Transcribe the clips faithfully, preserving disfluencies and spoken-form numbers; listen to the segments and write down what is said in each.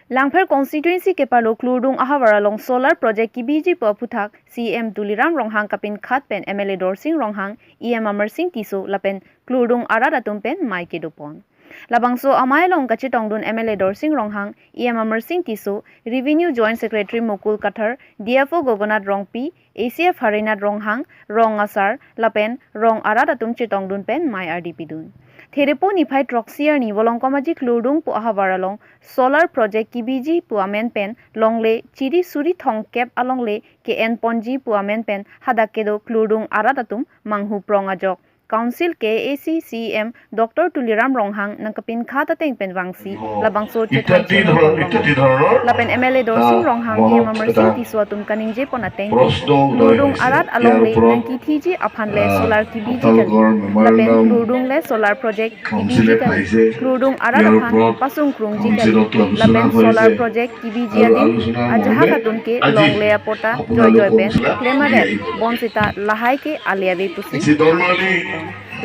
Langpher constituency keparlo Klurdung ahavar along solar project kebiji pu aphuthak C E M Tuliram Ronghang kapinkhat pen M L A Dorsing Ronghang, E M Amarsing Tisso lapen Klurdung arat atum pen mei kedopon. Labangso amei along kachetongdun M L A Dorsing Ronghang, E M Amarsing Tisso, Revenue Joint Secretary Mukul Kathar, D F O Gogonath Rongpi, A C F Harinath Ronghang, Rong Asar lapen Rong arat atum chetongdun pen mei ardi pidun. Therepo niphai throksi arni Volongkom Aji Klurdung pu ahavar along solar project kebiji pu amen pen longle chiri suri thomkep alongle ke-enponji pu amen pen hadak kedo Klurdung arat atum manghu prong ajok Council K A A C C E M Doctor Tuliram Ronghang nangkapinkhat ateng pen vangsi labangso chethan ইত্যাদি ধৰণ, ইত্যাদি ধৰণৰ, lapen M L A Dorsing আহ, Ronghang, মনত E M Amarsing এটা Tisso atum kaningjepon ateng ke প্ৰশ্ন উদয় Klurdung হৈছে। arat ইয়াৰ alongle ওপৰত, nangkithiji aphan le আহ, solar kebiji kali আপোনালোকৰ memorandum lapen Klurdung le solar project kebiji council-এ kali, পাইছে। Klurdung arat ইয়াৰ aphan ওপৰত pasung krungji kali, council-ত আলোচনা lapen হৈছে। Solar project kebiji আৰু adin আলোচনা ajahak মৰ্মে atum ke আজি longle apota আপোনালোকক joijoi pen জনাই klem adet দিব। Bonsita lahai ke ale ave pusi. Isi dormali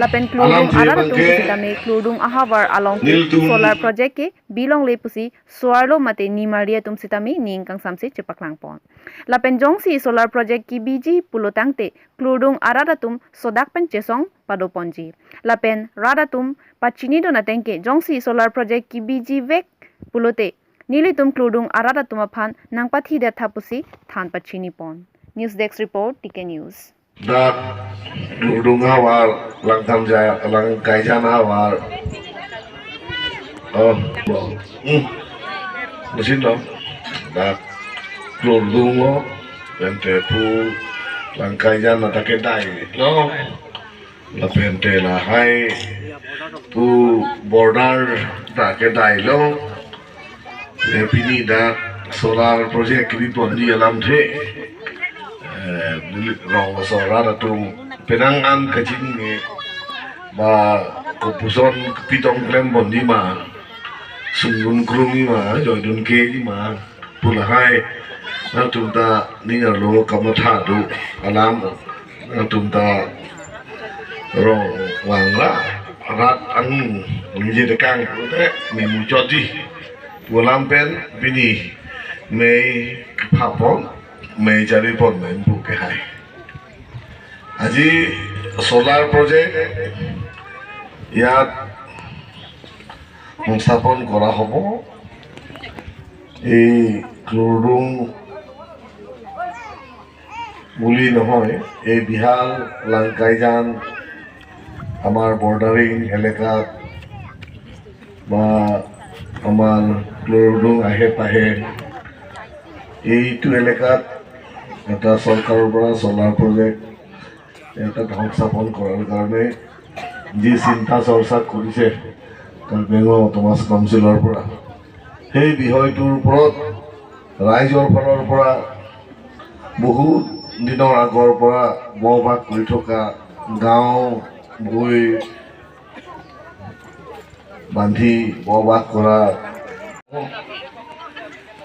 lapen Klurdung alam arat atum bangke sitame Klurdung ahavar along ke nelitum solar project ke bilongle pusi so-arlo mate nimarli atum sitame ning kangsamse chepaklangpon. Lapen jongsi solar project kebiji pulo tangte Klurdung arat atum sodak pen chesong padoponji. Lapen rat atum pachinidun ateng ke jongsi solar project kebiji vek pulote nelitum Klurdung arat atum aphan nangpathi detha pusi than pachinipon. News Desk Report, T K News. Dak Klurdung ahavar, Langkaijan, Langkaijan ahavar. Oh, bo. Hmm. Mesin dong. Dak Klurdung lo, pen te pu Langkaijan ata kedai lo. Lapen te lahai pu border ta kedai lo. Eh, pini dak solar project kebiponji alamthe. Eh, Rong aso rat atum penang an kachinine ba kopuson kepitong klemponji ma, sungdun krungji ma, joidun keji ma, pu lahai nangtum ta ning arlo kamatha do alam nangtum ta rong vangra rat ang ningje tekang pute memu chotji pu alam pen pini mei kephapon, mei charipon, mei pu ke hai. আজি solar project ইয়াত সংস্থাপন কৰা হ'ব। এই ক্লুৰডুং বুলি নহয়, এই বিহাল লাংকাইজান আমাৰ বৰ্ডাৰিং এলেকাত বা আমাৰ ক্লুৰডুং আশে পাশে এইটো এলেকাত এটা চৰকাৰৰ পৰা চলাৰ প্ৰজেক্ট এটা সংস্থাপন কৰাৰ কাৰণে যি চিন্তা চৰ্চা কৰিছে কাৰ্বি আংলং অট'নমাছ কাউন্সিলৰ পৰা, সেই বিষয়টোৰ ওপৰত ৰাইজৰ ফালৰ পৰা বহুত দিনৰ আগৰ পৰা বসবাস কৰি থকা গাঁও, ভূই বান্ধি বসবাস কৰা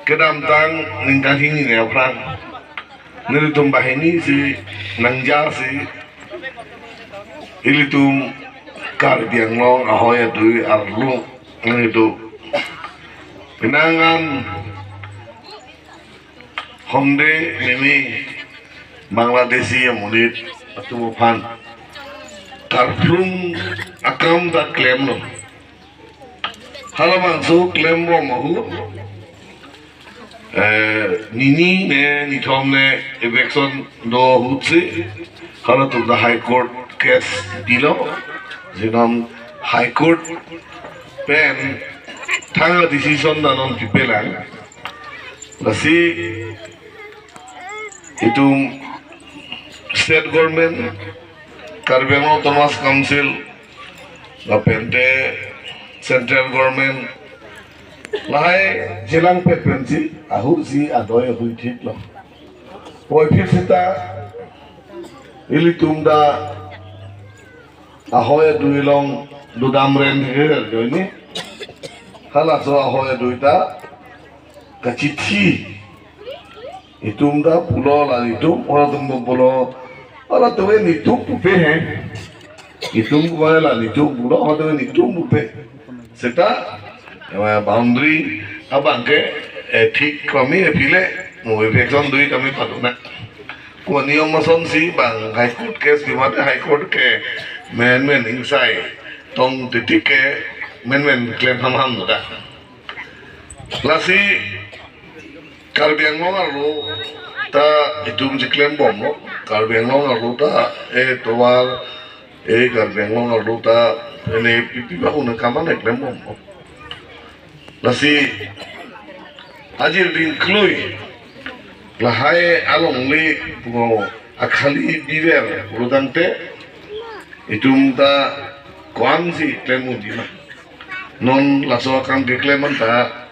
kedamtang ningkan hini ne aphrang nelitum banghini si nangjasi ilitum Karbi Anglong ahoi adui arlo nelitum penang an hongde meme Bangladeshi amonit atum aphan karplung akam ta klemlo. Halabangso klembom ahut, eh, nini ne nithom ne eviction do ahut si halatum ta High Court case dilo. Jinon High Court pen thang a-decision ta non pipelang. Lasi itum state government, Karbi Anglong Autonomous Council, lapente central government, lahai jelang pet pensi ahut si adoi ahui thiklo. Puvoiphit seta ilitum ta ahoi adui along dodam ren her joini. Halaso ahoi adui ta kachithi. Itum ta pulo la nitum, ora tum pulo, ora tuwe nitum pupe he. Itum kuwa la nitum pulo, ora tuwe nitum pupe. Seta, eh, boundary abang ke Eh, thik kami aphi le, mo eviction dui kami padu na. Ko niyom asonsi bang High Court case di mate High Court ke menmen ingsai tong titik ke menmen klem ham ham da. Lasi Karbi Anglong arlo ta itum si klem bom mo. Karbi Anglong arlo ta, eh, tovar, eh, Karbi Anglong arlo ta, ene pipi ba una kaman klem bom mo. Lasi ajir ding klui lahai alongle pu akhali biver pulotangte itum ta koan si klem un-e ma. Non laso akam keklem anta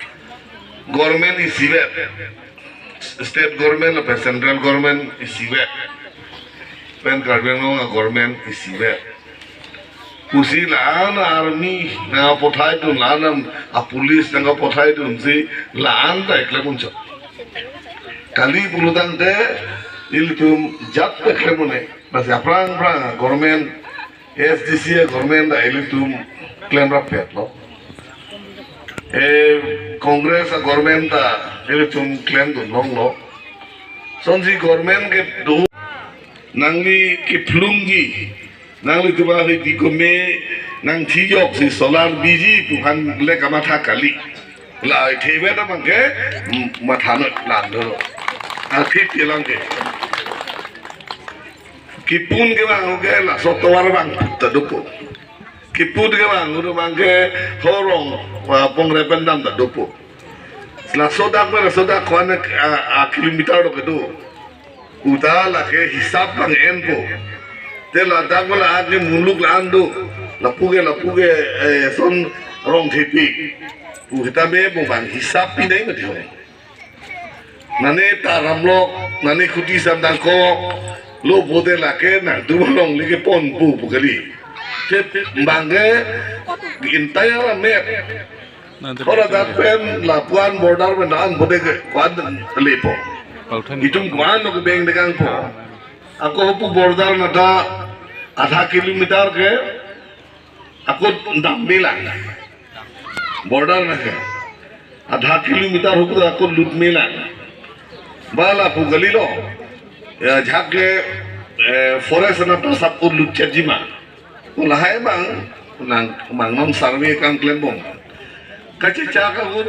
government isivet, state government lapen central government isivet, pen Karbi Anglong a government isivet pusi la-an army nangpathai dun, la-an a police nangpathai dunsi la-an ta eklem unchot. Kali pulotangte ilitum jat eklem un-e. Lasi aphrang aphrang government, A S D C government ta ilitum klem rappetlo. Eh, Congress a government ta ilitum klem dun longlo. Sonsi government kedo nangli kephlungji, nanglitum ahi di kome nangthijok si solar biji pu aphan le kamatha kali. La thevet abang ke, mm, matha noi, la do. Athit kelang ke. Kipun ke bang ke laso tovar bang ta dopo. Kipun ke bang udah bang ke horong, ah, pongrepen dam ta dopo. Laso dak me laso dak ko-an a, a kilometer do kedo. Uta lake hisap bang enpo. Te ladak la ake muluk la-an do. Lapu ke lapu ke, eh, son rong thepi. Pu kita me bo bang hisap pinai mati ho. Nane taramlok, nane kuti samdang ko, lo bote lake nangtum alongle kepon pu pu kali. Te bang ke entire map. Ora dak pen lapuan border pen dan bote ke kuan lepo. Itum kuan lo kebeng dekang po. Ako pu border na ta adha kilometer ke ako dam bilang. Border na ke. Adha kilometer huku ako lut bilang. Ba lapu kali lo. Ya jhak ke, eh, forest na ta sab ko lut chetji ma. Ko lahai bang nang bang non survey kang klem bom. Kachicha ka hut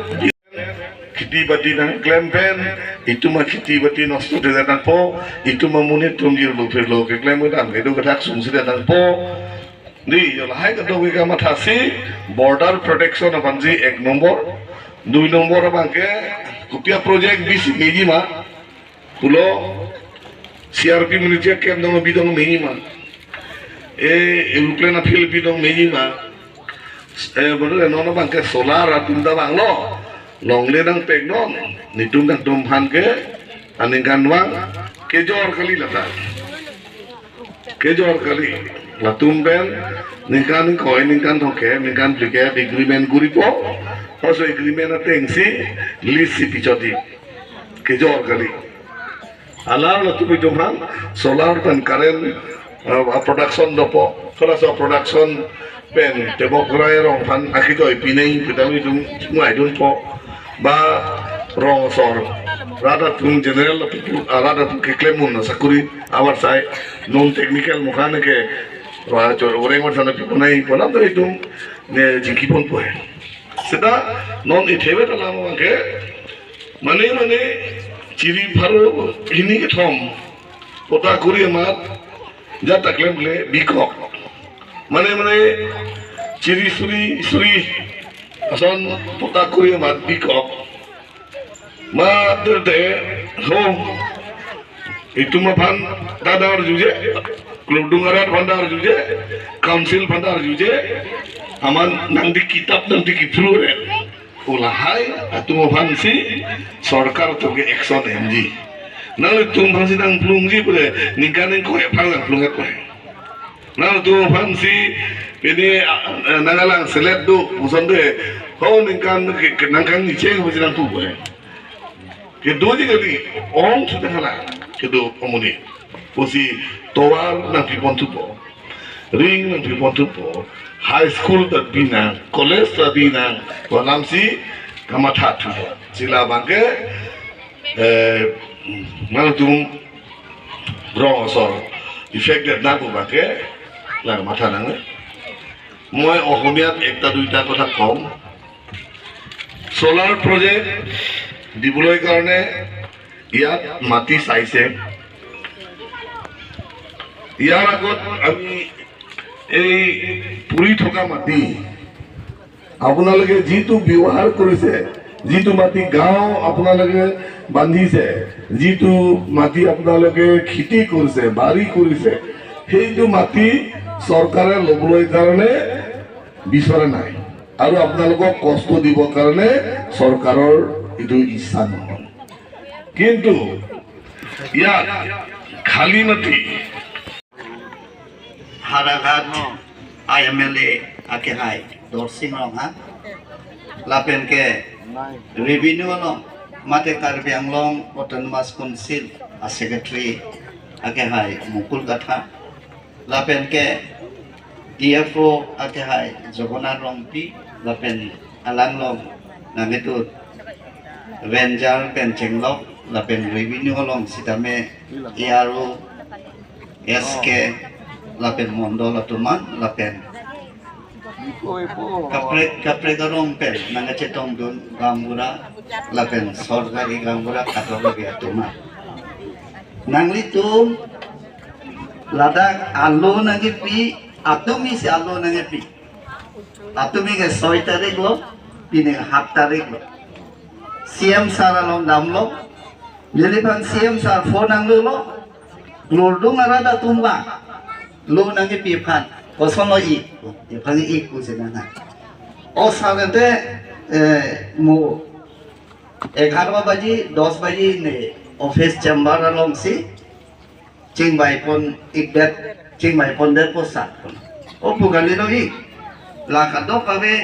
kheti bati nangklem pen, itum akheti bati nosto de nangpo, itum amonit atum jirlo phirlo keklem kedam kedo kethak sungsi de nangpo. Di, yo lahai kedo ke kamathasi, border protection aphansi ek nombor, dui nombor abang ke, kopi a project bisi meji ma, pulo, C R P military camp dong bidong meji ma. Eh, aeroplane a field bidong meji ma. Eh, betul ya, non abang ke solar atum ta bang lo. Longle nangpek non. Nitum nangtum aphan ke aningkan vang kejor kali lata. Kejor kali. Latum pen ningkan ingkoi, ningkan thomkep, ningkan phlikep agreement guripo. Laso agreement atengsi lease si pichot di. Kejor kali. Alar latum itum aphan solar pen current, uh, production dopo. Solar so production pen tebok rai rong aphan akejoi pinai pu ta itum ngai dunpo. Ba rong asor rat atum general lapu, ah, rat atum keklem un asakuri avarsai non technical mukhan ke ra chor oreng war sana piponai pu alam ta itum ne chingki ponpo he. Seta non ithevet alam abang ke mane mane chiri pharo hini kethom patta kuri amat jat ta klemkle bikok. Mane mane chiri suri suri ason patta kuri amat bikok. Ma te te ho itum aphan ta darjuje, klodung arat aphan darjuje, council aphan darjuje, amat nangdi kitap nangdi kiphru re. Ko lahai atum aphansi sorkar atum ke action enji. Nanglitum aphansi nangphlungji pule ningkan ingkoi aphan nangphlung et pule. Nanglitum aphansi pini, ah, ah, nangalang selet do puson de ho ningkan ke, ke nangkangni cheng pusi nangpu pule. Kedoji kali ong sudah hala kedo amonit. Pusi tovar nangpipon thupo. Ring nangpipon thupo, high school ta binang, college ta binang, pu alamsi kamatha thupo. Sila abangke, eh, nangtum rong asor affected nangpo abangke, lang matha nang. মই অসমীয়াত একটা দুইটা কথা কম। Solar project দিবলৈ কাৰণে ইয়াত মাটি চাইছে। ইয়াৰ আগত আমি এই পৰি থকা মাটি আপোনালোকে যিটো ব্যৱহাৰ কৰিছে, যিটো মাটি গাঁও আপোনালোকে বান্ধিছে, যিটো মাটি আপোনালোকে খেতি কৰিছে, বাৰী কৰিছে, সেইটো মাটি চৰকাৰে ল'বলৈ কাৰণে বিচৰা নাই আৰু আপোনালোকক কষ্ট দিবৰ কাৰণে চৰকাৰৰ এইটো ইচ্ছা নহয়। কিন্তু ইয়াত খালী মাটি Howraghat I M L A akehai Dorsing Ronghang, lapen ke revenue along mate Karbi Anglong Autonomous Council a secretary akehai Mukul Kathar, lapen ke D F O akehai Jagannath Rongpi, lapen alanglong nangitut ranger pen chenglok, lapen revenue along sitame A R O, S K, lapen mondol atum an, lapen kaprek, kaprek arong pen nangkachetongdun gaonbura, lapen sorkari gaonbura kadokave atum an. Nanglitum ladak alo nangkepi, atumi si alo nangkepi. Atumi ke soi tarik lo, pini ke hat tarik lo. C M sir along damlo, neliphan C M sir phone nanglo, klordung arat atum ba lo nangkepi aphan, kosonlo ik, iphan ik pusi nang. O sir ente, eh, mo egharo baji, dos baji ne office chamber alongsi chingvaipon ikdet, chingvaipondet pu sat pon. O pu kalilo ik. La kadokave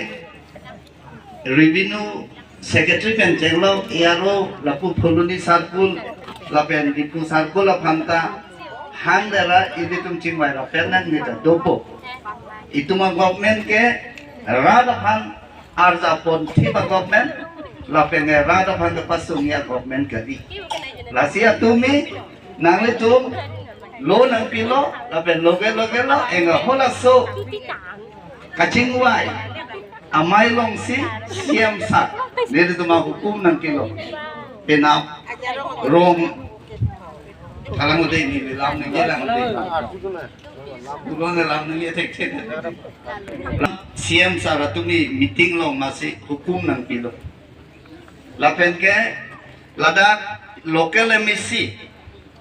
revenue secretary pen chenglok, A R O, lapu Phuloni circle, lapen Diphu circle aphan ta hang dara ilitum chingvai ra pen nangne ta dopo. Itum a-government ke rat aphan arjapon thip a-government, lapen ke rat aphan kepasung a-government kali. Lasi atumi nanglitum lo nangpilo, lapen loge loge lo, enga halaso kachingvai amei alongsi C M sir nelitum ahukum nangpilo. Penap rong kalang udah ini lam nangji lang udah. Pulo ne lam nangji thekthek. C M sir atumi meeting along masi hukum nangpilo. Lapen ke ladak local M A C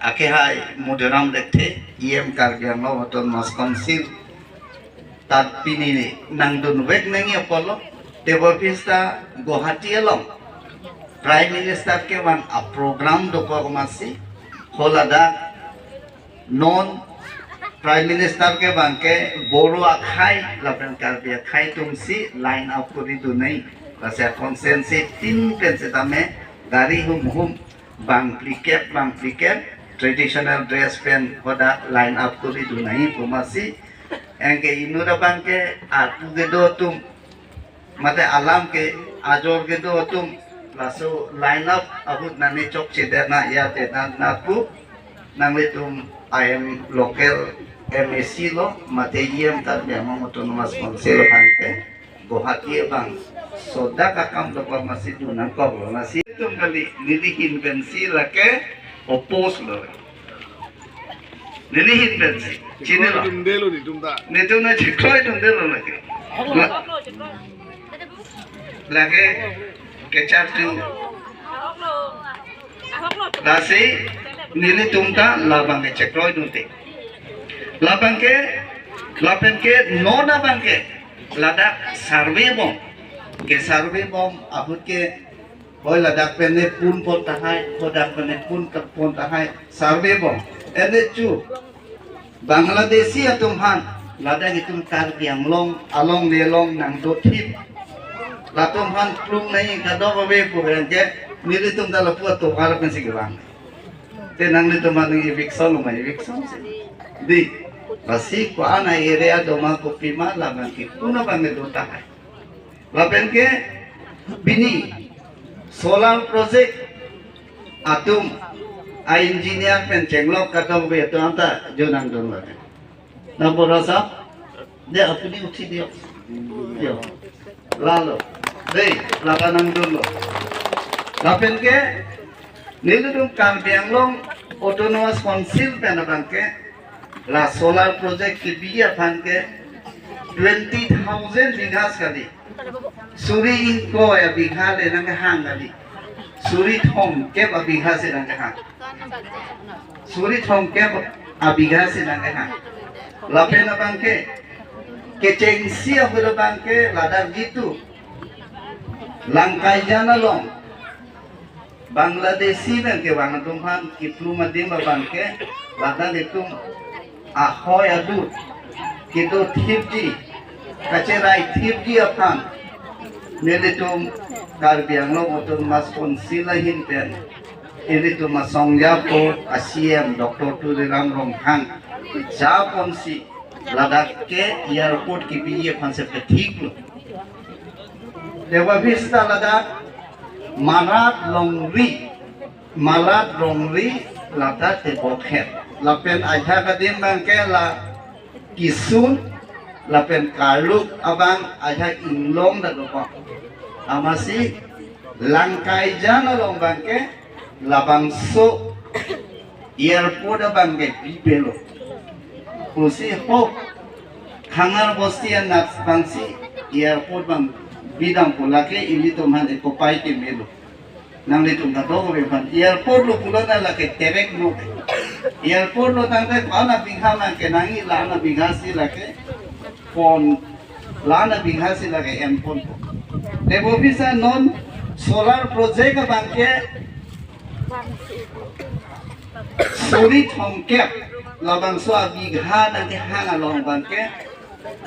akehai Mudiram Lekthe, E M Karbi Anglong Autonomous Council, tat pini nangdunvek nangji apotlo, tebor pista Guwahati along Prime Minister kevang a-program dokok masi, ho ladak non Prime Minister kevang ke Boro akhei lapen Karbi akhei atumsi line up kori dun nangji. Lasi a-constituency tin pen sitame gari humhum bang phlikep bang phlikep traditional dress pen hadak line up kori dun nangji pu masi. Anke inut abang ke arpu kedo atum mate alam ke ajor kedo atum laso line up ahut nani chokchedet na ya te na na pu nanglitum I M local M A C lo mate E M Karbi Anglong Autonomous Council aphan ke Guwahati abang sodak akam dokok masi dun nangkoklo, lasi itum kali neli ahin pensi lake oppose lo. Neli ahin pensi. Chinilo. Dundelo netum ta. Netum nangchekroi dundelo lake. La-, lake kechartu. Lasi nelitum ta labang ke chekroi dunte. Labang ke, lapen ke non abang ke ladak survey bom. Ke survey bom ahut ke hoi ladak pen ne pun pon tahai, hadak pen ne pun pon tahai, survey bom. Ene chu Bangladeshi atum aphan ladak itum Karbi Anglong along nelong nangdothip. Latum aphan plung nangji kadokave pu abang ke nelitum ta lapu atovar pensi kevang. Te nanglitum aphan nang eviction ma eviction si. Dei, lasi ko-an a-area doma kopima labang ke puna abang do tahai. Lapen ke pini Solar project atum a-engineer pen chenglok kadokave atum anta jo nangdun lake. Nang borasa, de apuni uthi diyo. Yo. Lalo. De, lata nangdunlo. Lapen ke, nelitum Karbi Anglong Autonomous Council pen abang ke, la solar project kebi aphan ke twenty thousand bighas kali. Suri ingkoi abigha le nangkehang kali. Suri thomkep abigha si nangkehang. Suri thomkep abigha si nangkehang. Lapen abang ke, kechengsi ahut abang ke ladak jitu Langkaijan along Bangladeshi pen kevang atum aphan kiplum adim abang ke ladak itum ahoi adut kedo thipji, kacherai thipji aphan nelitum Karbi Anglong Autonomous Council ahin pen ilitum asong japo a-C E M Doctor Tuliram Ronghang japonsi ladak ke airport kebi aphan si pethiklo. Tebabista ladak Marat Longri, Marat Longri ladak tebokhet. Lapen ajahak adim abang ke la Kisun, lapen Karluk abang ajahak inglong dak dokok. Amatsi Langkaijan along abang ke labangso airport abang ke bibelo. Pusi ho Khangar Bosti anat abangsi airport abang bidam pu lake ilitum aphan ekopai ke melo. Nanglitum kadokave aphan airport lo pulo na lake terek no. Airport lo tangte ko-an abigha ma kenangji, la-an abigha si lake pon, la-an abigha si lake enpon. Tebabista non solar project abang ke suri thomkep labangso abigha nangkehang along abang ke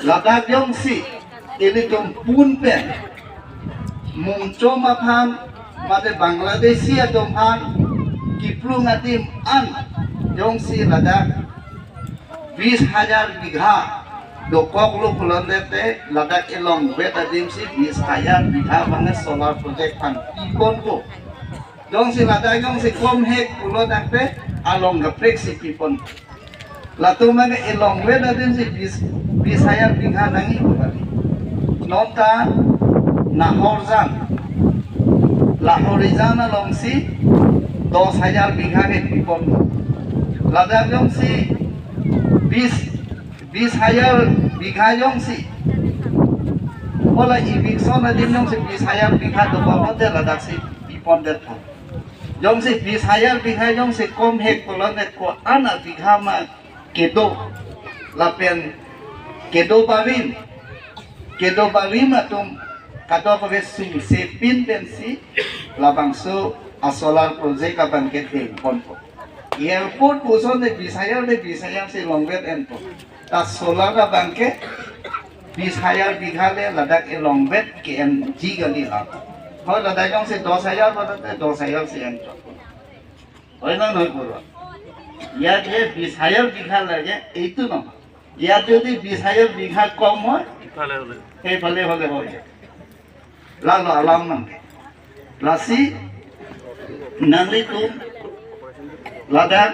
ladak jongsi ilitum pun pen mungchom aphan mate Bangladeshi atum aphan kiplum adim an jongsi ladak bis hajar bigha dokoklo pulote ladak elongvet adimsi bis hajar bigha abang solar project aphan piponpo. Jongsi ladak jongsi komhek pulo tangte along kaprek si pipon. Latum abang elongvet adimsi bis, bis hajar bigha nangji pu kali. Non ta Nahorijan, Nahorijan alongsi dos hajar bigha ke pipon. Ladak jongsi bis, bis hajar bigha jongsi, hala eviction adim jongsi bis hajar bigha dokok lote ladak si pipondetpo. Jongsi bis hajar bigha jongsi komhek pulote ko-an abigha ma kedo, lapen kedo barim, kedo barim atum kadokave sungse pin pensi labangso a-solar project abang ke dengponpo. Airport puson de bis hajar de bis hajar si longvet enpo. Ta solar abang ke bis hajar bigha le ladak elongvet ke-enji kali la. Hoi ladak jongsi dos hajar pulote dos hajar si enchot. Hoi na noi pulo. Iyat ke bis hajar bigha lage, itu no. Iyat jodi bis hajar bigha kom hoi, iphale hole, iphale hole hoi. Lalo alam nang. Lasi nanglitum ladak,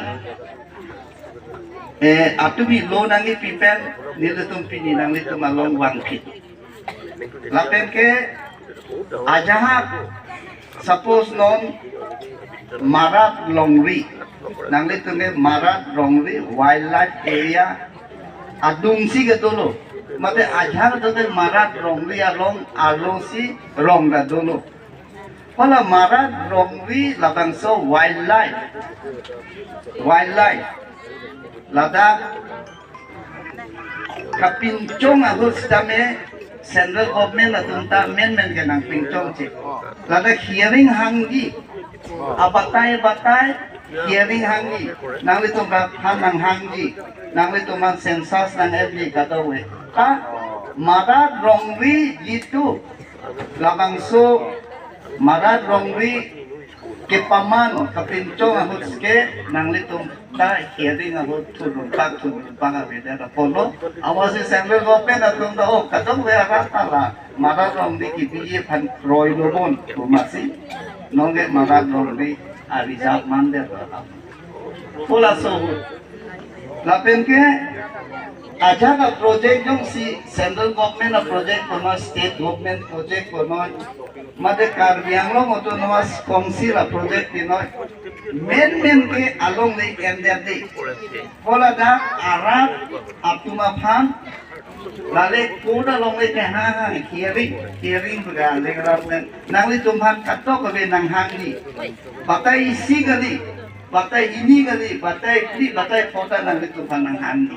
eh, atumi lo nangkipi pen nelitum pini nanglitum along vangphi. Lapen ke ajahak suppose non Marat Longri, nanglitum ke Marat Longri Wildlife Area adungsi ke dolo. Mate ajahak dote Marat Longri along arlosi rong ta dolo. Hala Marat Longri labangso wildlife, wildlife ladak kapinchong ahut sitame central government atum ta menmen ke nangpinchongche. Ladak hearing hangji, abatai batai hearing hangji, nanglitum aphan nanghangji, nanglitum aphan census nang-enji kadokave. Ta Marat Longri jitu labangso Marat Longri kepaman kapinchong ahut ke nanglitum ta hearing ahut thunun tak thunun bang avedet apotlo. Amatsi central government atum ta, oh, kadokave arat ta la Marat Longri kebi aphan kroilo bon pu amatsi Nonke marat nonke a-result mandet. Pu laso ahut. Lapen ke ajak a-project jongsi central government a-project konoi, state government project konoi, mate Karbi Anglong Autonomous Council a-project konoi, main main ke alongle endet de. Pu ladak arat atum aphan, lale koda longle ke ha ha hearing, hearing pu ga lengrap pen. Nanglitum aphan kadokave nanghangji. Batai isi kali, batai hini kali, batai phli, batai pho ta nanglitum aphan nanghangji.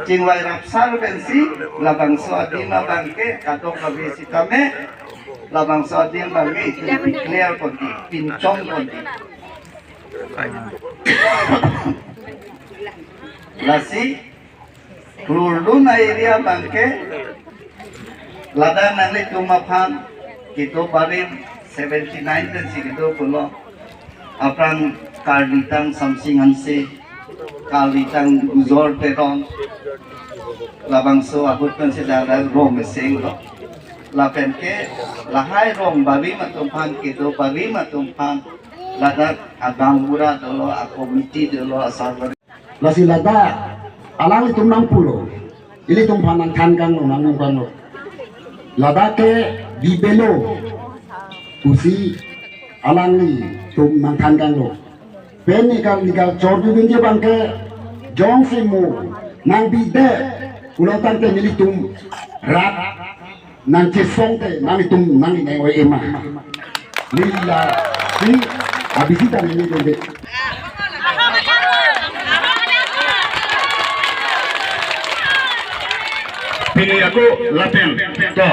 Chingvai rapsar pensi labangso adim abang ke kadokave sitame, labangso adim abang ke itum declare ponji, pinchong ponji. Lasi Kurdun a-area abang ke ladak nanglitum aphan kedo barim, seventy nine pensi kedo pulo. Aphrang karlitang Samsing Hanse, karlitang Gujor Teron, labangso ahut pensi ladak rong meseng lo. Lapen ke lahai rong barim atum aphan, kedo barim atum aphan, ladak a-gaonbura dolo, a-committee dolo, asar Lasi ladak alanglitum nangpulo, ilitum aphan nangthan kanglo, nangnung kanglo. Ladak ke bibelo pusi alanglitum nangthan kanglo. Pen nikal nikal chor dubinji abang ke jongsi mo nangbidet pulo tangte nelitum rat nangchesong te nanglitum nang-ineng oi ema. Lila si abisi ta neli dende. Pini ako lapen to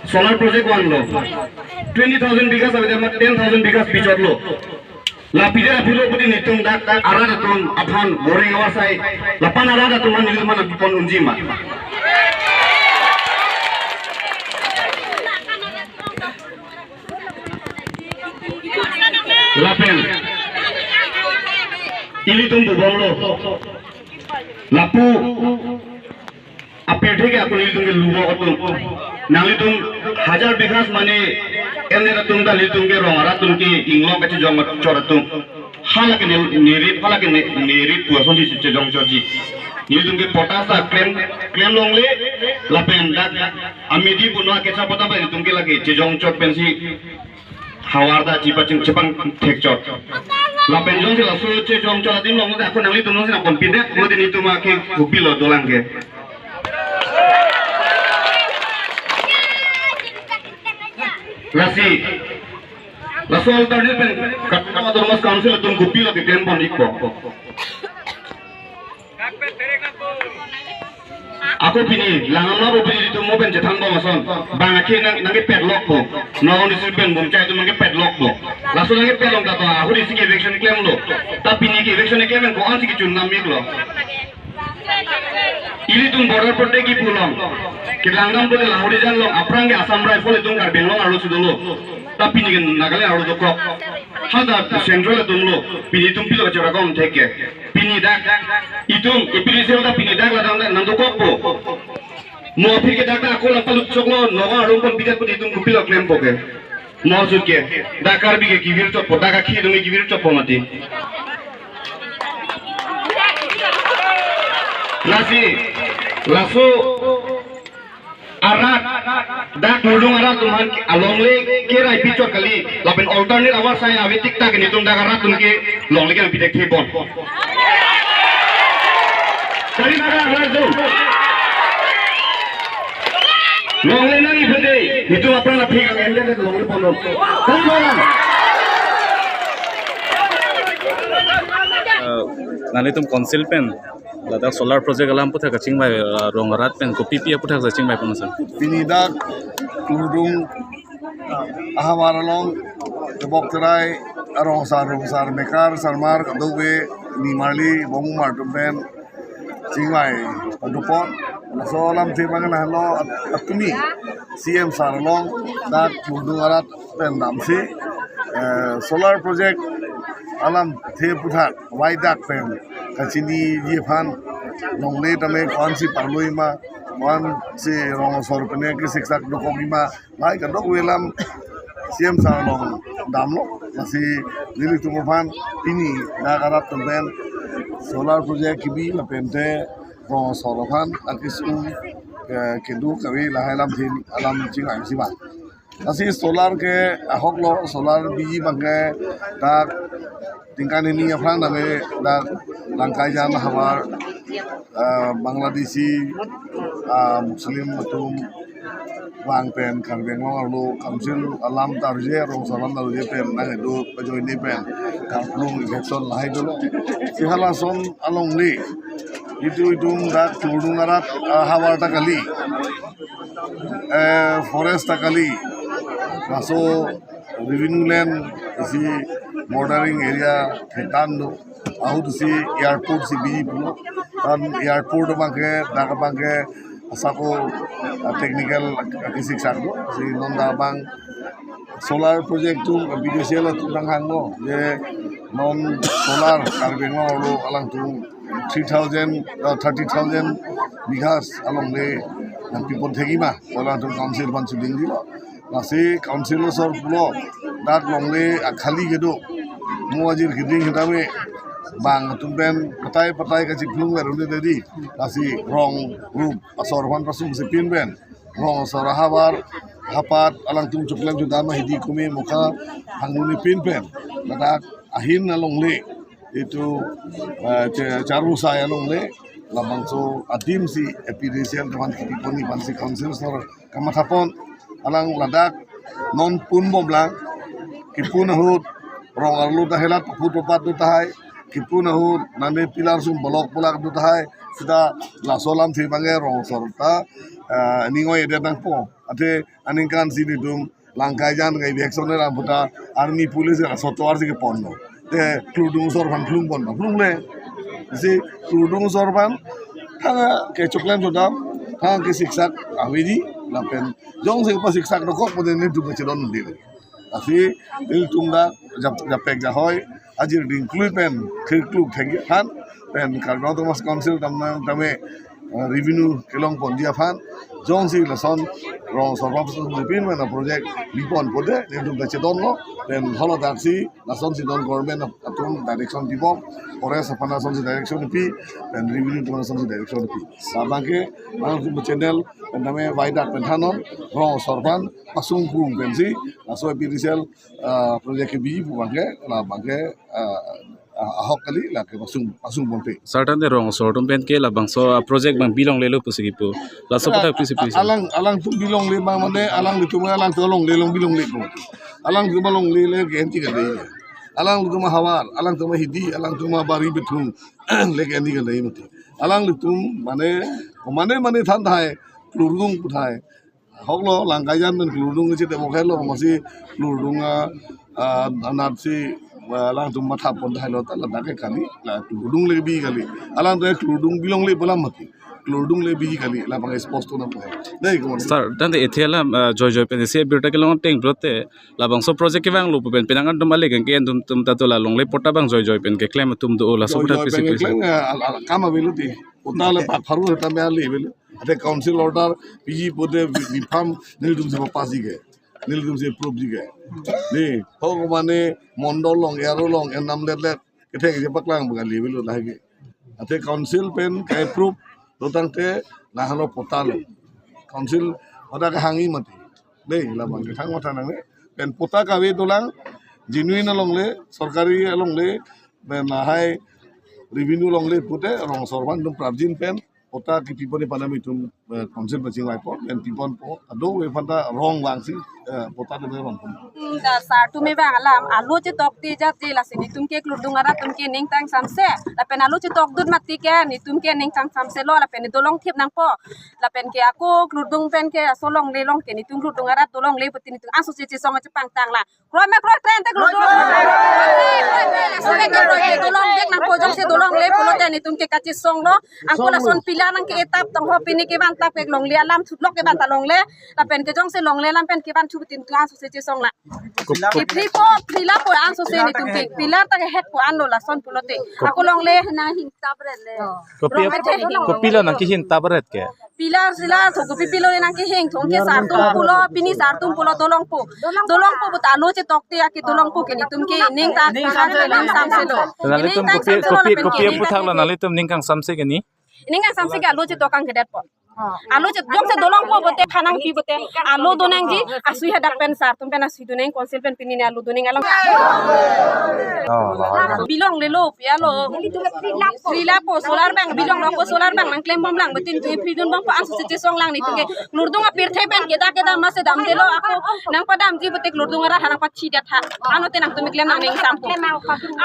solar project vanglo. Twenty thousand bighas avete ma ten thousand bighas bichotlo. La pide aphulo pudi nelitum dak dak arat atum aphan goreng awar sai. Lapen arat atum aphan nelitum aphan pipon unji ma. Lapen ilitum bubong lo. Lapu apirthe ke ako nelitum ke lubo atum. Nanglitum hajar bighas mane endet atum ta nelitum ke rong arat atum ke inglong kachejong chot atum. Hala ke ne-, nerit, hala ke ne-, nerit pu asonsi chejong chotji. Nelitum ke potas ta klem, klem longle, lapen dak amidi puno akecha pota pa nelitum ke lake chejong chot pensi havar ta chepaching chepangthek chot. Lapen jongsi laso chejong chot adim along ako nanglitum alongsi nangponpidet, modi nelitum ake kopilo dolang ke. Lasi, laso alternate pen Karbi Anglong Autonomous Council atum kopilo keklem pon ikpo. Ako pini, langdamlo pini itum mo pen chethan bom ason. Bang akhei nang, nangkepet lokpo. Nong district pen bumchai itum nangkepet lokpo. Laso nangkepet long ta to, ahut isi ke eviction klemlo. Ta pini ke eviction klem pen ko-ansi kechun nam iklo. Ilitum border protect kipu along. Kelangdam pute lahori jan along, aphrang ke Assam Rifle itum Karbi Anglong arlo si dolo. Ta pini ke Nagaland arlo dokok. Hada central atum lo, pini itum pilo kachora kom thek ke. Pini dak, itum, A P D C ta pini dak ladak nangdokokpo. Mo aphi ke dak dak ako lapalut choklo, nogo arum ponpidet pute itum kopilo klempo ke. Mo sut ke, dak Karbi ke kevir chotpo, dak akhei atum kevir chotpo mati. Lasi, laso arat, dak Kurdung arat atum aphan alongle kerai pichot kali, lapen alternate awar sai ave tik ta ke nelitum dak arat atum ke longle ke nangpithekthe pon. Kali mara arat atum. Longle nangji pute, nelitum apran aphi kang ende longle pon. Kali mara. Eh, nanglitum council pen ladak solar project alam aputhak kachingvai, ah, rong arat pen kopipi aputhak kachingvai pon ason? Pini dak Kurdung ahavar along tebok terai arong asar, rong asar, mekar sarmar kadokave nimarli bongmar atum pen chingvai padopon. Laso alamthe abang lahelo at-, atumi C M sir along dak Kurdung arat pen damsi, eh, solar project alamthe aputhak vaidak pen kachiniji aphan longle tame ko-ansi parloi ma, ko-ansi rong asor pen kesiksak dokokji ma, lahai kadokave alam C M sir along damlo, lasi nelitum aphan pini dak arat atum pen solar project kebi lapen te rong asor aphan akesung, eh, kedo kave lahai alamthe alam chingvai si ba. Lasi solar ke ahok lo, solar biji abang ke dak tingkan hini aphrang tame dak Langkaijan havar, ah, Bangladeshi, ah, Muslim atum vang pen Karbi Anglong arlo council alam ta arje, rong asor alam ta arje pen nangkedo pajoine pen karplung election lahai dolo. Si halason alongle itum itum dak klurdung arat, ah, havar ta kali, eh, forest ta kali, laso revenue land isi bordering area thetan do. Ahut si airport si biji pulo. Tan airport abang ke, dak abang ke asako, ah, technical akisiksak do. Si non dak abang solar project atum B D C L atum nanghanglo je non solar Karbi Anglong arlo alangtum three thousand, uh, thirty thousand bighas alongle nangpipon thekji ma pu alangtum council aphan chuding dilo. Lasi council asor pulo dak longle akhali kedo mo ajir keding hitame bang atum pen patai patai kachiphlung ver un-e dedi. Lasi rong rup asor aphan pasung si pin pen rong asor ahavar hapat alangtum choklem chodam ahidi kumi mukha hangni pin pen ladak ahin alongle itum, eh, che-, charusai alongle labangso adim si A P D C L teman kipipon ni aphan si council asor kamathapon. Alang ladak non pun bomlang, kipun ahut rong arlo ta helat paphut papat do tahai, kipun ahut nane pillar sum bolok bolak do tahai, sita laso alamthe abang ke rong asor ta, eh, ningoi edet nangpo. Athe aningkan si nelitum Langkaijan kai bek son lam puta army police ka sotoar si kepon lo. Te klurdung asor aphan phlung pon, phlungle. Si klurdung asor aphan thang kechoklem chodam, thang kesiksak avedi lapen jongsi pasiksak dokok pu nelitum kachedon dili. Lasi nelitum dak jap-, japek jahoi ajir dingklui pen khirkluk thengji aphan pen Karbi Anglong Autonomous Council damnang tame, eh, revenue kelong ponji aphan jongsi lason rong asor aphan pasung si pin pen project bipon pote nelitum kachedon lo pen holo daksi lason si don government atum direction pibom, forest aphan lason si direction pi pen revenue atum lason si direction pi. Labang ke nangtum channel pen tame waidat pen thanon rong asor aphan pasung pung pensi laso A P D C L, ah, project kebi pu abang ke, labang ke, ah, ah, ahok kali lake pasung, pasung ponpe. Sir, tangte rong asor atum pen ke labangso, ah, project abang bilonglelo pusi kipu. Laso aputhak pisi pisi. Alang, alangtum bilongle abang mane alanglitum alangtum alongle along bilongle pu. Alangtum alongle le genti kali. Alangtum ahavar, alangtum ahidi, alangtum abari bethung le genti kali mati. Alanglitum mane, mane mane than thai, klurdung pu thai. Ahok lo, Langkaijan pen klurdung si te bokhai lo, masi klurdung a, a, anat si, a, alangtum mathapon thai lo ta ladak ke kali, la klurdung le bi kali. Alangtum klurdung bilongle pu alam mati. Klurdung le bi kali, labang expose to na po. Dei ko. Sir, tangte ethe alam, a, joi joi pen si abirta kelong ateng pulote labangso project kevanglo pu pen penang atum ale keng ken atum tum ta dola longle patta abang joi joi pen keklem atum do laso aputhak pisi pisi. Joi joi pen keklem, a, al-, al-, kam avelo ti. Patta le pak pharu ta me ale avelo. Athe council order piji pote bi-, bipham nelitum si pass ji ke. Nelitum si approve ji ke. Ni, ho mane mondol along, area along, enam let let, kethek je paklang bang ali avelo lahai ke. Athe council pen ka-approve do tangte lahelo patta lo. Council order kahangji mati. Dei, labang ke thang matha nangne. Pen patta kave dolang, genuine alongle, sorkari alongle, pen lahai revenue alongle pute, rong asor aphan itum prapjin pen, patta kipipon ni panam itum, eh, council pachingvaipo, pen piponpo, ado aphan ta rong vangsi, eh, patta atum rong pon. Hmm, da sir atum abang alam, alo chetok te jat je lasi netum ke klurdung arat atum ke ning tang samse, lapen alo chetok dun mati ke, netum ke ning tang samse lo, lapen ne dolong thip nangpo, lapen ke ako klurdung pen ke aso longle along ke, netum klurdung arat dolongle pute netum aso che chesong chepangtang la. Kroi ma kroi tren te klurdung. Kroi, kroi, kroi. Aso pen ke kroi ke dolong dek nangpo jongsi Longle pulote netum ke kachesonglo. Angko lason pillar nangke-etap tong ho, pini kevan tap ke longle alam thutlok kevan ta longle. Lapen ke jongsi longle alam pen kevan thu tin tu angsose chesong la. Kop- Kipri po, pillar po angsose netum ke. Pillar ta kehek po anlo lason pulote. Ako longle nang hing tap ret le. Kopi, Rong ap-, ate kopi lo nangkehin tap ret ke? Pillar, pillar, so kopi pilo nangkehing thong ke sar atum pulo, pini sar atum pulo dolong po. Dolong po puta alo chetokte ake dolong po ke netum ke ning ta ning samselo. Nelitum kopi, kopi, kopi aphuthak lo nelitum ning kangsamse ke ni? Ning kangsamse ke alo chetok kangkedet po. Alo chet jongsi dolong po pulote phanang pi pulote alo donangji, asui hadak pen sar atum pen asui donang, council pen pini ne alo donang alam. Oh, lahai. Bilong lelo, pialo. Free lapo, solar bank, bilong longpo solar bank nangklem bomlang, betin tu free dun bompo angsose chesong lang netum ke. Lurdung apirthe pen keda keda masi damdelo ako nangpadamji pulote lurdung arat ha nangpachidet ha. Ano te nangtum keklem nangning sampo.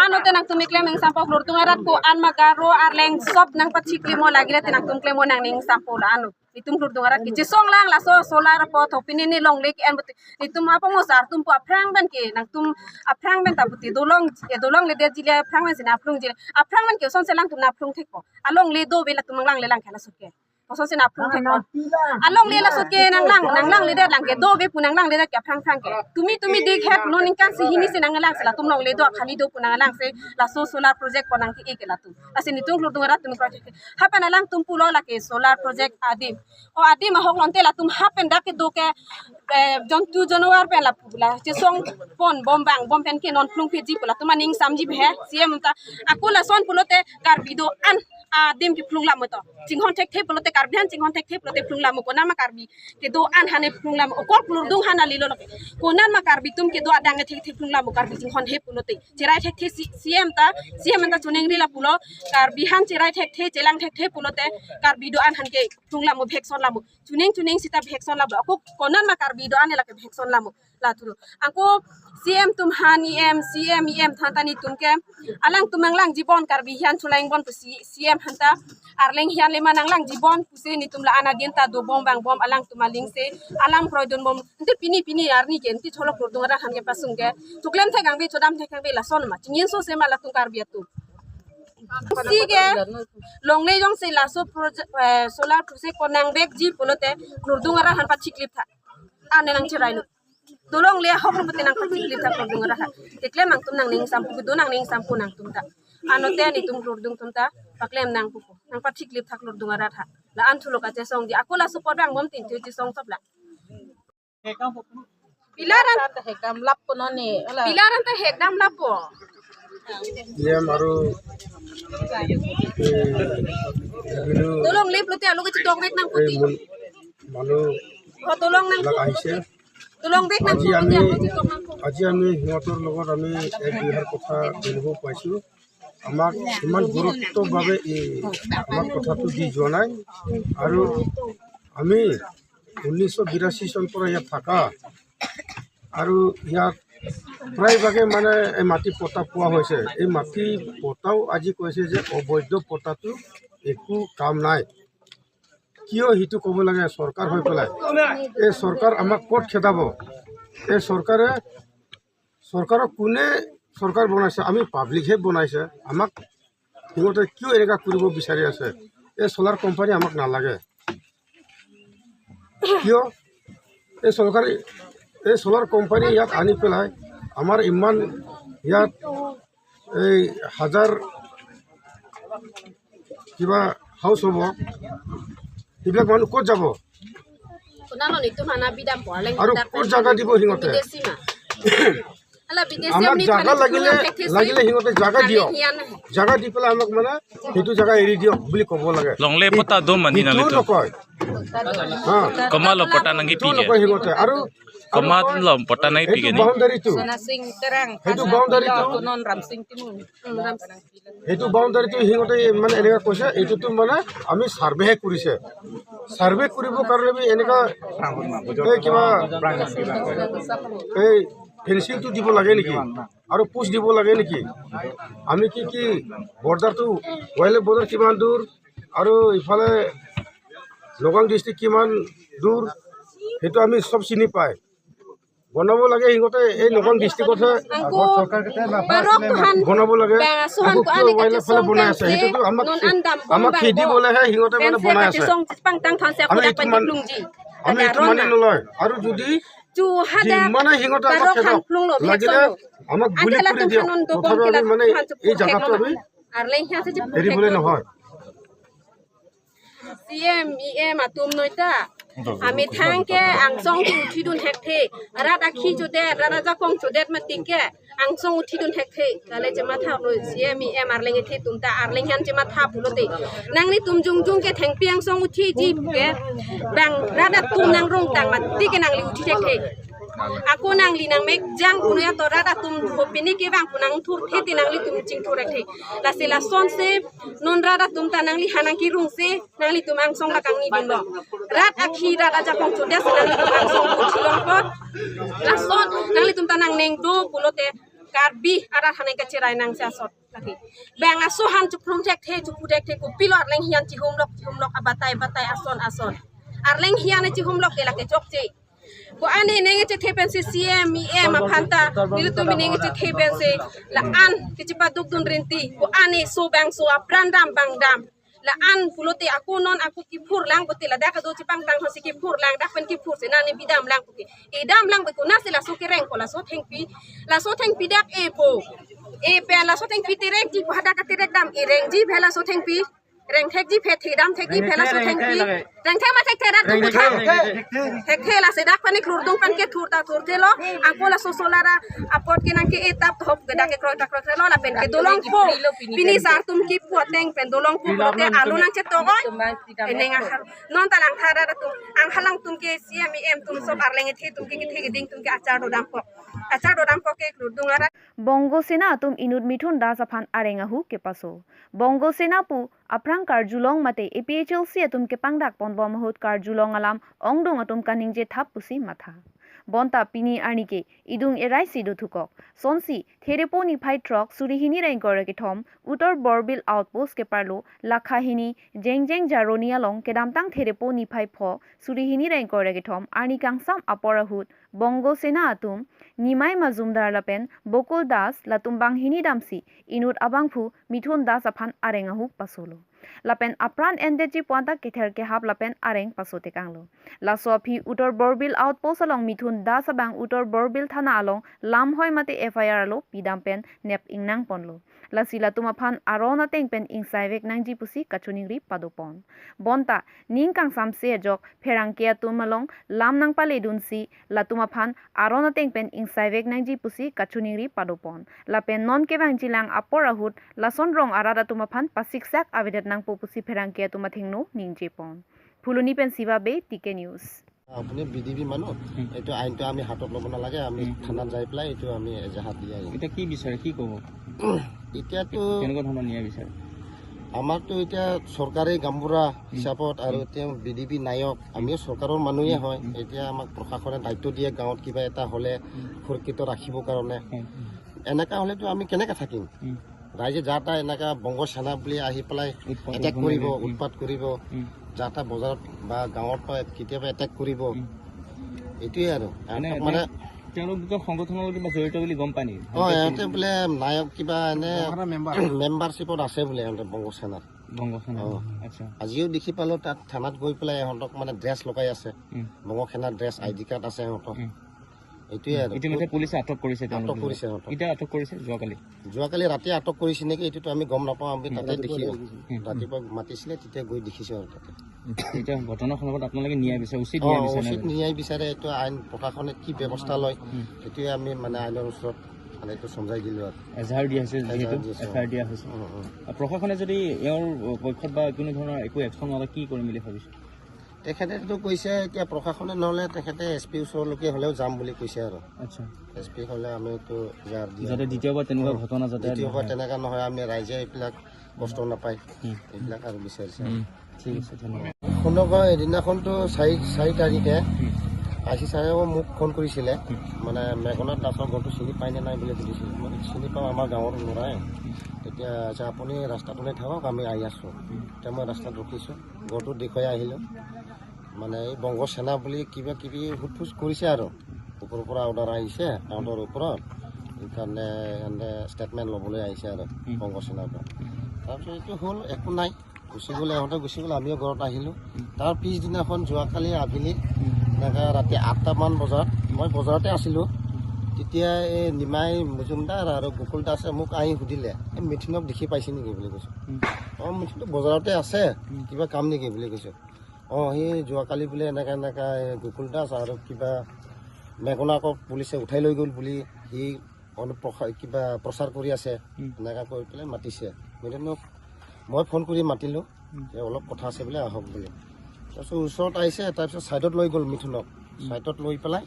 Ano te nangtum keklem nangning sampo, lurdung arat ko-an ma Garo Arleng sop nangpachiklemo lagile te nangtum klemo nangning sampo la ano. Netum lurdung arat ke chesong lang laso solar po thok pini ne longle ke-en pulote. Netum apang mo sar atum po aphrang pen ke nangtum aphrang pen ta pulote dolong, eh, dolong ledetji le aphrang pen si nangphlungji le. Aphrang pen ke osonsi alangtum nangphlung thekpo. Alongle dove latum nanglangle lang ke laso ke. Osonsi nangphlung thekpo. Alongle laso ke nanglang, nanglangledet lang ke dove pu nanglangle ke aphrang phrang ke. Tumi tumi dik het non ningkan si hini si nanglang si latum longle do akhali do pu nanglang si laso solar project ko nangke-e ke latum. Lasi netum lurdung arat atum project. Hapen alangtum pulo lake solar project adim. O adim ahok lonte latum hapen dak kedo ke, eh, jontu januar pen lapu la chesong pon bom bang bom pen ke non phlung piji pu latum aning samji he C M ta. Ako lason pulote Karbi do-an adim kephlung lam to. Chinghon thekthe pulote Karbi han chinghon thekthe pulote phlung lam, konat ma Karbi kedo-an hane phlung lam, okor lurdung hana lilo lake. Konat ma Karbi atum kedo adang thekthe phlung lam Karbi chinghon he pulote. Cherai thekthe si, C M ta, C M ta choningri la pulo, Karbi han cherai thekthe, chelang thekthe pulote, Karbi do-an han ke phlung lam, bhekson lam. Chuning chuning sita bhekson lam. Ako konat ma Karbi do-an lake bhekson lam. La tulu. Ako C M atum han E M, C M E M than ta netum ke. Alangtum nanglangji bon Karbi hian chulang bon pu si, C M han ta. Arleng hian le ma nanglangji bon pusi netum la-an adin ta do bom bang bom alangtum aling se alam kroidun bom. Ante pini pini arni ke ante cholok lurdung arat han ke pasung ke. Chuklem thek angbe chodam thek angbe lason ma. Chingin so se ma latum Karbi atum. Si ke longle jongsi laso project, eh, solar project ko nangvekji pulote lurdung arat han pachiklip tha. Ane nangcherai lo. Dolongle ahok lo pulote nangpachiklip thak lurdung arat ha. Keklem nangtum nangning sampo, kedo nangning sampo nangtum ta. Ano te netum lurdung atum ta paklem nang pupo. Nangpachiklip thak lurdung arat ha. La-an thulo kachesongji. Ako laso apot bang bom tin thu chesong sop la. Pillar an hekdam lap po non ni. Pillar an ta hekdam lap po. Iya maru. Dolongle pulote alo kachetokvek nang puti. Manu. Ho dolong nang lak ahise. Dolongvek nang puti, alo kachetokvek nang puti. Aji ami সিহঁতৰ লগত আমি এক দুষাৰ কথা পাতিব পাইছো। আমাক ইমান গুৰুত্বভাৱে এই আমাক কথাটো দি যোৱা নাই। আৰু আমি ঊনৈছশ বিৰাশী চনৰ পৰা ইয়াত থাকা আৰু ইয়াত প্ৰায়ভাগে মানে এই মাটি পট্টা পোৱা হৈছে। এই মাটি পট্টাও আজি কৈছে যে অবৈধ পট্টাটো একো কাম নাই। কিয় সেইটো ক'ব লাগে চৰকাৰ হৈ পেলাই? এই চৰকাৰ আমাক ক'ত খেদাব? এই চৰকাৰে, চৰকাৰক কোনে চৰকাৰ বনাইছে? আমি পাব্লিকহে বনাইছে। আমাক সিহঁতে কিয় এনেকুৱা কৰিব বিচাৰি আছে? এই চ'লাৰ কোম্পানী আমাক নালাগে। কিয় এই চৰকাৰী, এই চ'লাৰ কোম্পানী ইয়াত আনি পেলাই আমাৰ ইমান ইয়াত এই হাজাৰ কিবা হাউচ হ'ব, সেইবিলাক মানুহ ক'ত যাব? Kunano ni tum hana bidam po aleng. আৰু ক'ত জাগা দিব সিহঁতে? Bidesi ma. Ala bidesi আমাক ni জাগা লাগিলে, লাগিলে সিহঁতে জাগা দিয়ক। Hian. জাগা দি পেলাই আমাক মানে সেইটো জাগা এৰি দিয়ক বুলি ক'ব লাগে। Longle patta do mani nang সেইটো litum. নকয়। হা। Komat lo patta nangkepiji? সেইটো নকয় সিহঁতে। আৰু, আৰু কমাত lo patta nangkepiji সেইটো ni? Boundaryটো। Sana Sing Terang, সেইটো boundaryটো। Konon Ram Sing Timung. Hmm, Ram Sing. সেইটো boundaryটো সিহঁতে মানে এনেকুৱা কৈছে, এইটোতো মানে আমি চাৰ্ভেহে কৰিছে। চাৰ্ভে কৰিবৰ কাৰণে আমি এনেকুৱা এই কিবা এই ফেঞ্চিংটো দিব লাগে নেকি? আৰু পোষ্ট দিব লাগে নেকি? আমি কি কি বৰ্ডাৰটো, ৱাইল্ড লাইফ বৰ্ডাৰ কিমান দূৰ আৰু ইফালে নগাঁও ডিষ্ট্ৰিক্ট কিমান দূৰ, সেইটো আমি চব চিনি পাই। বনাব লাগে সিহঁতে, এই নগাঁও ডিষ্ট্ৰিক্টতহে। Angko parok tuhan বনাব লাগে। Bang aso han ko ane kachesong pen se non an dam bom bang bo. আমাক খেদি বলেহে সিহঁতে মানে বনাই আছে। Chesong chepangtang thansi ako dapat diplungji. আমি এইটো মানি নলয়। আৰু যদি chu hadak যিমানে সিহঁতে আমাক parok খেদক, han plung lo, লাগিলে আমাক গুলি কৰি দিয়ক, তথাপি আমি মানে এই জাগাটো আমি Arleng hian si chepuk এৰিবলৈ নহয়। C M, E M atum noi ta. Amethang ke angsong ke uthidun thekthe. Rat akhi chodet, rat ajakong chodet mati ke angsong uthidun thekthe. Lale chematha noi C M, E M Arleng ethe atum ta, Arleng hian chematha pulote. Nanglitum jongjong ke thengpi angsong uthiji ke. Bang rat atum nangrong tang mati ke nangli uthi thekthe. Ako nangli nangmek jang kuno ya to rat atum ho pini ke bang kunang thurthe te nanglitum chingthur thekthe. Lasi lasonsi non rat atum ta nangli hanang kirungsi nanglitum angsong la kangnidunlo. Rat akhi rat ajakong chodet si nanglitum angsong uthi longpo. Lason nanglitum ta nangneng do pulote Karbi arat hanang kacherai nangsi asot lagi. Bang aso han chephlung thekthe, chephu thekthe, kopilo Arleng hian chihum lok, chihum lok, abatai, batai, ason, ason. Arleng hian chihum lok ke lake chokche. Ko ane neng chethe pensi C M, E M aphan ta, nelitum neng chethe pensi la-an kechepadukdun rinti. Ko ane so bangso apran dam bang dam. La-an pulote ako non ako kiphur lang pulote ladak kedo chepangtang thansi kiphur lang, dak pen kiphur si nani bidam lang puke. Edam lang puke, konatsi laso kereng ko laso thengpi. Laso thengpi dak epo. E pen laso thengpi terek ji ko hadak terek dam ereng ji phe laso thengpi. Reng thek ji phe thedam thek ji phe laso thengpi. Reng thek ma thekthe rat tu kutha. Thekthe lasi dak pani klurdung pen kethur ta thurthelo. Angko laso solara apot ke nang ke etap thop ke dak ke kroi ta kroi lo lapen ke dolongpo. Pini sar atum kipu ateng pen dolongpo pulote alo nangchetongoi. Eneng ahar. Non ta langthar rat atum. Anghalang atum ke C M, E M atum sob Arleng ethe atum ke kethe keding atum ke achar dodampo. Achar dodampo ke klurdung arat. Bongo Sena atum inut Mithun Das aphan areng ahu kepaso. Bongo Sena pu aphrang karjulong mate A P H L C atum kepangdak ponbom ahut karjulong alam ongdung atum kaningje thap pusi matha. Bonta pini arni ke idung erai si dothukok. Sonsi Therepo niphai throk suri hini ra ingkoi ra kethom Uttar Borbil outpost keparlo lakha hini Jengjeng Jaroni along kedamtang Therepo niphai pho suri hini ra ingkoi ra kethom arni kangsam apor ahut Bongo Sena atum Nimai Majumdar lapen Bokul Das latum banghini damsi inut abangphu Mithun Das aphan areng ahu pasolo. Lapen apran endetji puanta kether kehap lapen areng pasotekanglo. Laso aphi Uttar Borbil outpost along Mithun Das abang Uttar Borbil thana along lamhoi mate F I R alo pidam pen nep ingnang ponlo. Lasi latum aphan aron ateng pen ingsaivek nangji pusi kachiningri padopon. Bonta ning kangsamse ajok pherangke atum along lam nangpaledunsi latum aphan aron ateng pen ingsaivek nangji pusi kachiningri padopon. Lapen non kevangjilang apor ahut lason rong arat atum aphan pasiksak avedet nangpo pusi pherangke atum athengno ningjepon. Phuloni pen Siva Bey, T K News. আপুনি B D B মানুহ, হুম। এইটো আইনটো আমি হাতত ল'ব নালাগে, আমি হুম। থানাত যাই পেলাই এইটো আমি এজাহাত দি আহিম। এতিয়া কি বিচাৰে, কি ক'ব? এতিয়াতো কেনেকুৱা ধৰণৰ ন্যায় বিচাৰে? আমাৰতো এতিয়া চৰকাৰী গাঁওবুঢ়া হুম। হিচাপত আৰু হুম। তেওঁ বি ডি বি নায়ক, আমিও চৰকাৰৰ মানুহে হুম। হয়। হুম। এতিয়া আমাক প্ৰশাসনে দায়িত্ব দিয়ে, গাঁৱত কিবা এটা হ'লে হুম। সুৰক্ষিত ৰাখিবৰ কাৰণে। হয়। এনেকা হ'লেতো আমি কেনেকে থাকিম? হুম। ৰাইজে যা তা এনেকা বংগ সেনা বুলি আহি পেলাই উৎপাত এটেক উদ্ভণ্ডালি, কৰিব, উম। উৎপাত কৰিব, উম। যা তা বজাৰত বা গাঁৱত বা কেতিয়াবা এটেক কৰিব। উম। এইটোৱে আৰু। মানে, মানে মানে তেওঁলোক দুজন সংগঠনৰ লগত কিবা জড়িত বুলি গম পায় নেকি? অ, ভালকে ইহঁতে চিনি বোলে নায়ক কিবা এনে মেম্বাৰ। মেম্বাৰশ্বিপত আছে বোলে ইহঁতে বংগ সেনাত। বংগ সেনা, অ। আচ্ছা। আজিও দেখি পালো তাত থানাত গৈ পেলাই ইহঁতক মানে ড্ৰেছ লগাই আছে। উম। বংগ সেনাৰ ড্ৰেছ, আই ডি কাৰ্ড আছে ইহঁতৰ। উম। এইটোৱে আৰু। ইতিমধ্যে পুলিচে আটক কৰিছে আটক তেওঁলোকক। কৰিছে, আটক। কেতিয়া আটক কৰিছে? যোৱাকালি? যোৱাকালি ৰাতি আটক কৰিছে নেকি, এইটোতো আমি গম নাপাওঁ, আমি উম। তাতে ৰাতিপুৱা দেখিলো। দেখিছো। উম। ৰাতিপুৱা মাতিছিলে, তেতিয়া গৈ দেখিছো আৰু তাতে। এতিয়া ঘটনা সন্দৰ্ভত আপোনালোকে ন্যায় বিচাৰে, উচিত অ, ন্যায় বিচাৰে উচিত নে? ন্যায় বিচাৰে, এইটো আইন প্ৰশাসনে কি ব্যৱস্থা লয়, উম। সেইটোৱে আমি মানে আইনৰ ওচৰত মানে এইটো চমজাই দিলো আৰু। এজাহাৰ দিয়া হৈছে এজাহাৰ যিহেতু, দিছে। এফ আই আৰ দিয়া হৈছে। উম, উম। আৰু প্ৰশাসনে যদি এওঁৰ পক্ষত বা কোনো ধৰণৰ একো একশ্যন নলয়, কি কৰিম বুলি ভাবিছে? তেখেতেতো কৈছে এতিয়া প্ৰশাসনে নহ'লে তেখেতে এছ পি ওচৰলৈকে হ'লেও যাম বুলি কৈছে আৰু। আচ্ছা। এছ পি হ'লে আমিতো জাৰ দিয়া যাতে হ'ব। দ্বিতীয়বাৰ তেনেকুৱা উম। ঘটনা যাতে দ্বিতীয়বাৰ নহয়। তেনেকা নহয়, আমি ৰাইজে এইবিলাক কষ্ট নাপায়, উম। এইবিলাক আৰু বিচাৰিছে। উম। ঠিক আছে, ধন্যবাদ। শুনক, এদিনাখনতো চাৰি, চাৰি তাৰিখে উম। আই চি ছাৰে মোক ফোন কৰিছিলে, উম। মানে মেঘনাথ দাসৰ ঘৰটো চিনি পায়নে নাই বুলি সুধিছিলে। মই চিনি পাওঁ, আমাৰ গাঁৱৰ ল'ৰাই। উম। তেতিয়া, "আচ্ছা, আপুনি ৰাস্তাটোলৈ থাকক, আমি আহি আছোঁ।" উম। তেতিয়া মই ৰাস্তাত ৰখিছোঁ। ঘৰটো দেখুৱাই আহিলোঁ। মানে এই বংগ সেনা বুলি কিবা কিবি সোধ পোছ কৰিছে আৰু। ওপৰৰ পৰা অৰ্ডাৰ আহিছে, কাউণ্টাৰৰ ওপৰত। সেইকাৰণে এনে ষ্টেটমেণ্ট ল'বলৈ আহিছে আৰু উম। বংগ সেনাৰ পৰা। তাৰপিছত এইটো হ'ল, একো নাই, গুচি গ'লে, আহোঁতে গুচি গ'লে, আমিও ঘৰত আহিলোঁ। তাৰ পিছদিনাখন যোৱাকালি আবেলি উম। এনেকৈ ৰাতি আঠটামান বজাত মই বজাৰতে আছিলোঁ। তেতিয়া এই নিমাই মজুমদাৰ আৰু গোকুল দাসে মোক আহি সুধিলে, "এই মিথুনক দেখি পাইছে নেকি?" বুলি কৈছোঁ। উম। "অ, মিথুনটো বজাৰতে আছে, উম। কিবা কাম নেকি?" বুলি কৈছোঁ। "অ, সি যোৱাকালি বোলে এনেকা এনেকা এই গোকুল দাস আৰু কিবা মেঘনাকক পুলিচে উঠাই লৈ গ'ল বুলি সি অনুপ্ৰসাৰ, কিবা প্ৰচাৰ কৰি আছে।" উম। এনেকা কৈ পেলাই মাতিছে। মিথুনক মই ফোন কৰি মাতিলোঁ উম। যে অলপ কথা আছে বোলে, আহক বুলি। তাৰপিছত ওচৰত আহিছে, তাৰপিছত ছাইডত লৈ গ'ল মিথুনক। উম। ছাইডত লৈ পেলাই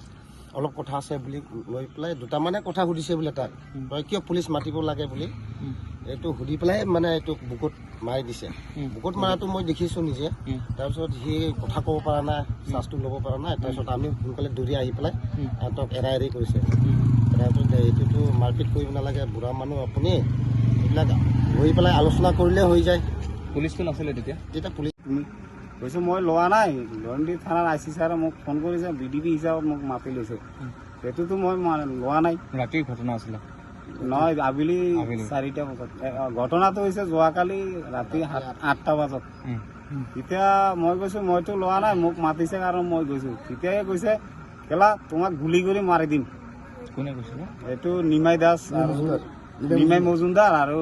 অলপ কথা আছে বুলি লৈ পেলাই দুটামানে কথা সুধিছে বোলে তাক, উম। "তই কিয় পুলিচ মাতিব লাগে?" বুলি উম। এইটো সুধি পেলাই মানে এইটো বুকুত মাৰি দিছে। উম। বুকুত মাৰাটো মই দেখিছোঁ নিজে। উম। তাৰপিছত সি কথা ক'ব পৰা নাই, উম। শ্বাসটো ল'ব পৰা নাই। উম। তাৰপিছত আমি সোনকালে দৌৰি আহি পেলাই উম। আহ, তেওঁক এৰা এৰি কৰিছে। উম। তাৰপিছত এইটোতো মাৰপিট কৰিব নালাগে, বুঢ়া মানুহ আপুনি, এইবিলাক বহি পেলাই আলোচনা কৰিলে হৈ যায়। পুলিচটো নাছিলে তেতিয়া? তেতিয়া পুলিচ তুমি কৈছে, "মই লোৱা নাই।" লৰেণদি থানাৰ আই চি ছাৰে মোক ফোন কৰিছে, বি ডি পি হিচাপত মোক মাতি লৈছে। উম। সেইটোতো মই মা-, লোৱা নাই। ৰাতিৰ ঘটনা আছিলে? নহয়, আবেলি আবেলি। চাৰিটা বজাত। এ, অ, ঘটনাটো হৈছে যোৱাকালি ৰাতি সাত, আঠটা বজাত। উম। তেতিয়া মই কৈছোঁ, "মইতো লোৱা নাই, মোক মাতিছে কাৰণ মই গৈছোঁ।" তেতিয়াই কৈছে, "কেলা, তোমাক গুলী কৰি মাৰি দিম।" কোনে কৈছিলে? এইটো নিমাই দাস আৰু মজুমদাৰ। নিমাই মজুমদাৰ আৰু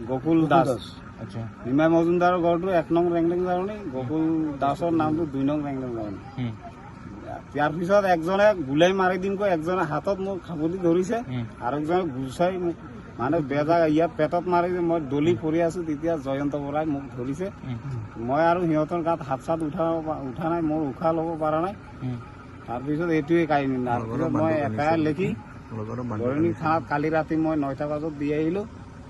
গোকুল গোকুল দাস। দাস। আচ্ছা। নিমাই মজুমদাৰৰ ঘৰটো এক নং ৰেংলেং জাৰণি, গোকুল দাসৰ নামটো দুই নং ৰেংলেং জাৰণি। উম। ইয়াৰ পিছত একজনে গুলাই মাৰি দিম কৈ একজনে হাতত মোক খাবুলি ধৰিছে, উম। আৰু একজনে গুচাই মোক মানে বেজা ইয়াত পেটত মাৰি দি মই দলি পৰি আছোঁ, তেতিয়া জয়ন্ত বৰাই মোক ধৰিছে। উম। মই আৰু সিহঁতৰ গাত হাত চাত উঠা, উঠা নাই, মোৰ উশাহ ল'ব পৰা নাই। উম। তাৰপিছত এইটোৱে কাহিনী। তাৰপিছত মই এফ আই আৰ লিখি বৰঙণি থানাত কালি ৰাতি মই নটা বজাত দি আহিলোঁ।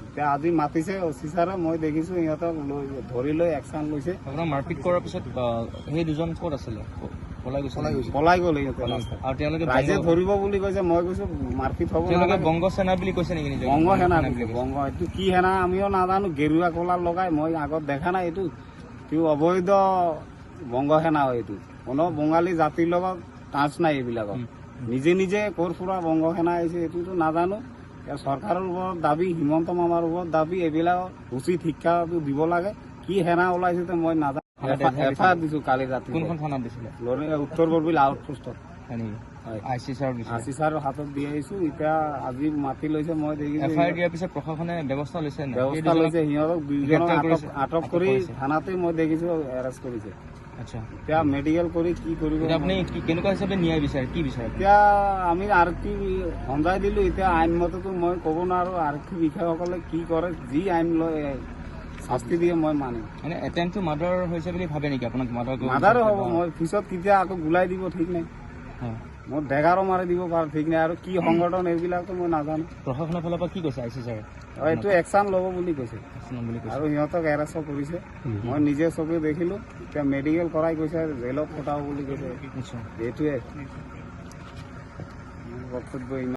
এতিয়া আজি মাতিছে অ চি ছাৰে, মই দেখিছোঁ সিহঁতক লৈ, ধৰি লৈ একশ্যন লৈছে। আপোনাক মাৰপিট কৰাৰ পিছত, আহ, সেই দুজন ক'ত আছিলে? প-, পলাই গৈছিলে নেকি? পলাই গ'ল সিহঁতে লাষ্টত। আৰু তেওঁলোকে ৰাইজে বংগ ধৰিব বুলি কৈছে, মই কৈছোঁ মাৰপিট হ'ব তেওঁলোকে নালাগে। বংগ সেনা বুলি কৈছে নেকি নিজকে? বংগ সেনা বুলি বুলি কৈছে। বংগ, এইটো কি সেনা আমিও নাজানো, গেৰুৱা কলাৰ লগাই, মই আগত দেখা নাই এইটো। এইটো অবৈধ বংগ সেনা হয় এইটো। কোনো বঙালী জাতিৰ লগত টাচ নাই এইবিলাকৰ। উম। নিজে নিজে ক'ৰ পৰা বংগ সেনা আহিছে এইটোতো নাজানো। এতিয়া চৰকাৰৰ ওপৰত দাবী, হিমন্ত মামাৰ ওপৰত দাবী, এইবিলাক উচিত শিক্ষা দিব লাগে। কি সেনা ওলাইছে তো মই নাজানো। এফ আই আৰ দিছে। এফ আই আৰ দিছোঁ কালি ৰাতি। কোনখন থানাত দিছিলে? লৰে-, উত্তৰ বৰবিল আউটপোষ্টত। হয় নেকি? হয়। আই চি ছাৰ দিছিলে? আই চি ছাৰৰ হাতত দি আহিছোঁ। এতিয়া আজি মাতি লৈছে, মই দেখিছোঁ এফ আই আৰ দিয়াৰ পিছত প্ৰশাসনে ব্যৱস্থা লৈছে নে নাই? ব্যৱস্থা লৈছে। সিহঁতক দুইজনক গ্ৰেপ্তাৰ আটক, কৰিছে? আটক আটক কৰি কৰিছে। থানাতে মই দেখিছোঁ এৰেষ্ট কৰিছে। আচ্ছা। এতিয়া মেডিকেল কৰি কি কৰিব? এতিয়া আপুনি কি, কেনেকুৱা হিচাপে ন্যায় বিচাৰে, কি বিচাৰে আপুনি? এতিয়া আমি আৰক্ষী সন্ধাই দিলোঁ, এতিয়া আইন মতেতো মই ক'ব নোৱাৰোঁ, আৰক্ষী বিষয়াসকলে কি কৰে, যি আইন লয়, শাস্তি দিয়ে মই মানিম। মানে এটেম্প টু মাৰ্ডাৰ হৈছে বুলি ভাবে নেকি আপোনাক? মাৰ্ডাৰ মাৰ্ডাৰ হ'ব, মই পিছত কেতিয়া আকৌ গুলাই দিব ঠিক নাই। হয়। মোৰ ডেগাৰো মাৰি দিব পাৰে ঠিক নাই, আৰু কি সংগঠন এইবিলাকতো মই নাজানো। প্ৰশাসনৰ ফালৰ পৰা কি কৈছে আই চি ছাৰে? অ, এইটো একশ্যন ল'ব বুলি কৈছে। একশ্যন ল'ম বুলি কৈছে। আৰু সিহঁতক এৰেষ্ট কৰিছে। উম। মই নিজে চকুৱে দেখিলোঁ। এতিয়া মেডিকেল কৰাই কৈছে, জেলত পঠাব বুলি কৈছে। আচ্ছা। এইটোৱে। মোৰ বক্তব্য ইমান।